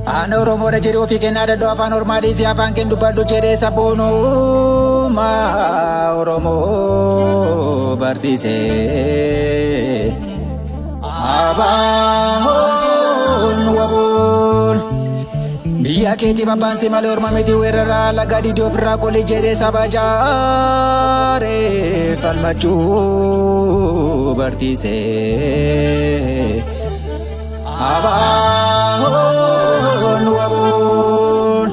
Aan Oromoodha jedhee ofii kennaa dadhoo afaan Ormaa dhiisee afaan keen dubbadhu jedhee sabboonummaa Oromoo barsiise. Abaahoon waboon biyya keetiif abbaan si malee orma miti weeraraa laga didee ofirraa qoli jedhee saba jaaree falmachuu barsiise. Abaahoon waboon.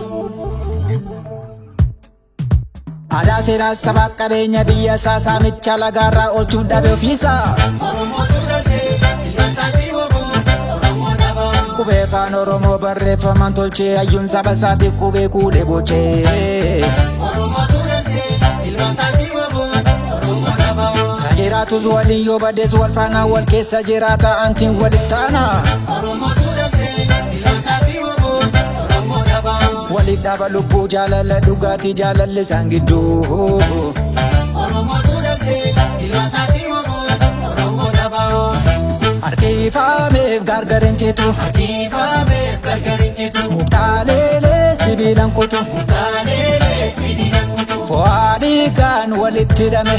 Aadaa seeraa sabaa qabeenya biyya isaa saamicha lagaarraa oolchuun dhabe ofiisaa. Qubee afaan Oromoo barreeffamaan tolchee hayyuun saba isaatiif qubee kuulee bocee. Kan jiraatus waliin yoo badees wal faana wal keessa jiraata antiin walitti taana. Waliif dhaaba lubbuu jaalala dhugaatii jaalalli isaan gidduu. Harkifameef gargar hin citu. Muktaaleelee sibiilan kutu. Fo'aa dhiigaan walitti hidhame.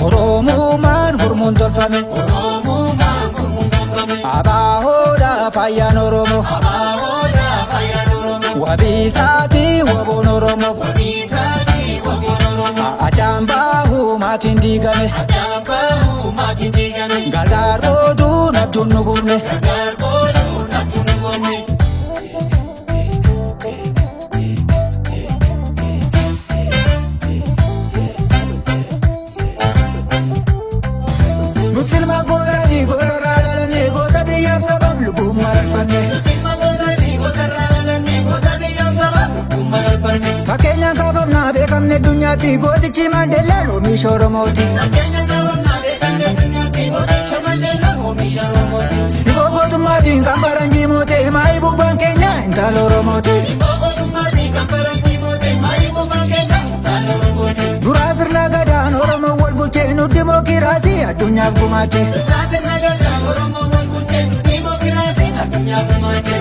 Oromummaan gurmuun tolfame. Abaahoodha faayyaan Oromoo. Wabii isaatii waboon Oromoo. Addaan baahuu maatiin diigame. Gargaar qooduu abjuun nu gubne. Nuti ilma gootaatii goota irraa dhalanne goota biyyaaf sabaaf lubbuun mararfanne. Fakkeenyaan kaafamnaa beekamne addunyaatti gootichi Maandeellaan oomisha Oromooti. Siboo gootummaatiin kan faranjii mootee maayii bubbaan keenya intala Oromooti. Duraa sirna gadaan Oromoo wal bulchee nu dimookiraasii addunyaaf gumaache.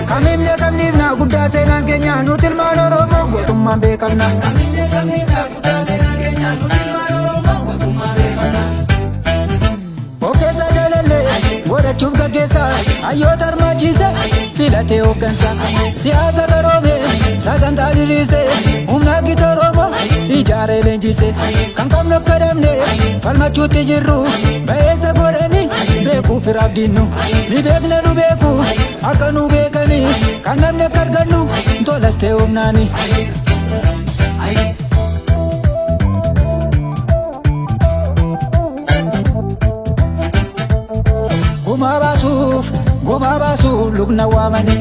Kamiifne kamniifna guddaa seenaan keenya nuti ilmaan Oromoo gootummaan beekamna. Of keessa jaalallee godhachuuf gaggeessa hayyoota hirmaachise filatee hooggansa siyaasa qaroome sagantaa diriirse humna gita Oromoo ijaaree leenjise kan qabnu akka dhabne falmachuutti jirru ba'eessa godhanii beekuu firaaf diinnu ni beekna nu beeku akka nu beekanii kan namni akka argannu tolas ta'e humnaani. Gumaa baasuuf gumaa baasuuf lukna waamanii.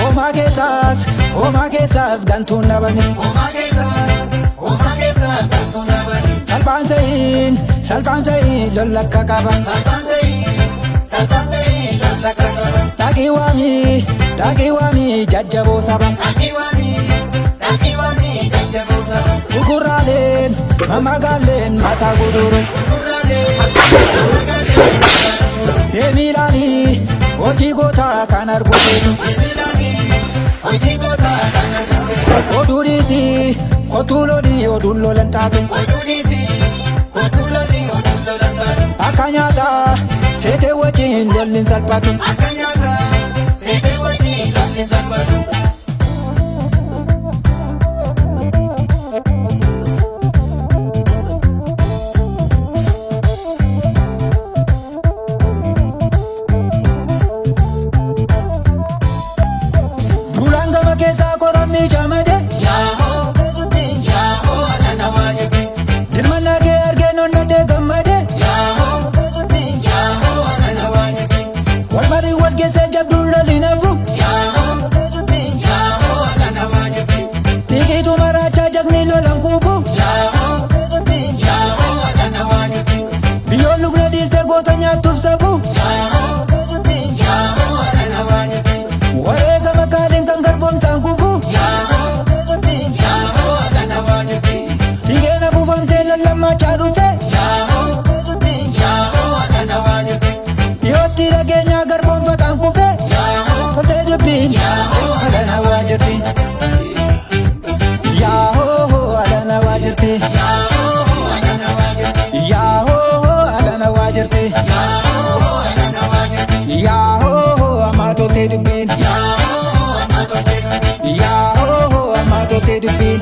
Homaa keessaas homaa keessaas gantuun dhabanii. Salphaan se'iin salphaan se'iin lolla akka qaba. Dhaqii waamii dhaqii waamii jajjaboo saba. Gugurraaleen mamagaaleen mataa guduru. Deemii ilaalii hojii gootaa kan arguu feetu. Oduu dhiisii kottuu lolii oduun lolan taatu. Akka nyaataa seetee wajjin lolli hin salphatu. Akka nyaataa seetee wajjin lolli hin salphatu. Duulaan gama keessaa qorammii camade. Yaahoo yaahoo alana waajibi. Dirmannaa kee argee nonnadee gammade. Yaahoo yaahoo alana waajibi. Wal marii wal geessee jabduun lolli nafu. Yaahoo yaahoo alana waajibi. Xiiqiitu maraachaa jagni lolan kuufu. Yaahoo yaahoo alana waajibi. Biyyoon lubna dhiiste goota nyaattuuf safu. Yaahoo yaahoo alana waajibi. Wareegama kaaliin kan garboomsaan kufu. Yaahoo yaahoo alana waajibi. Fiigeen afuufamtee lollammachaa dhufe. Yaahoo yaahoo alana waajibi. Dhiyootti Murtii dhageenyaa garboonfataan kufe. Toltee dubbiin alana waa jirti. Yaahoo alana waa jirti. Yaahoo alana waa jirti. Yaahoo ammaa toltee dubbiin. Yaahoo ammaa toltee dubbiin.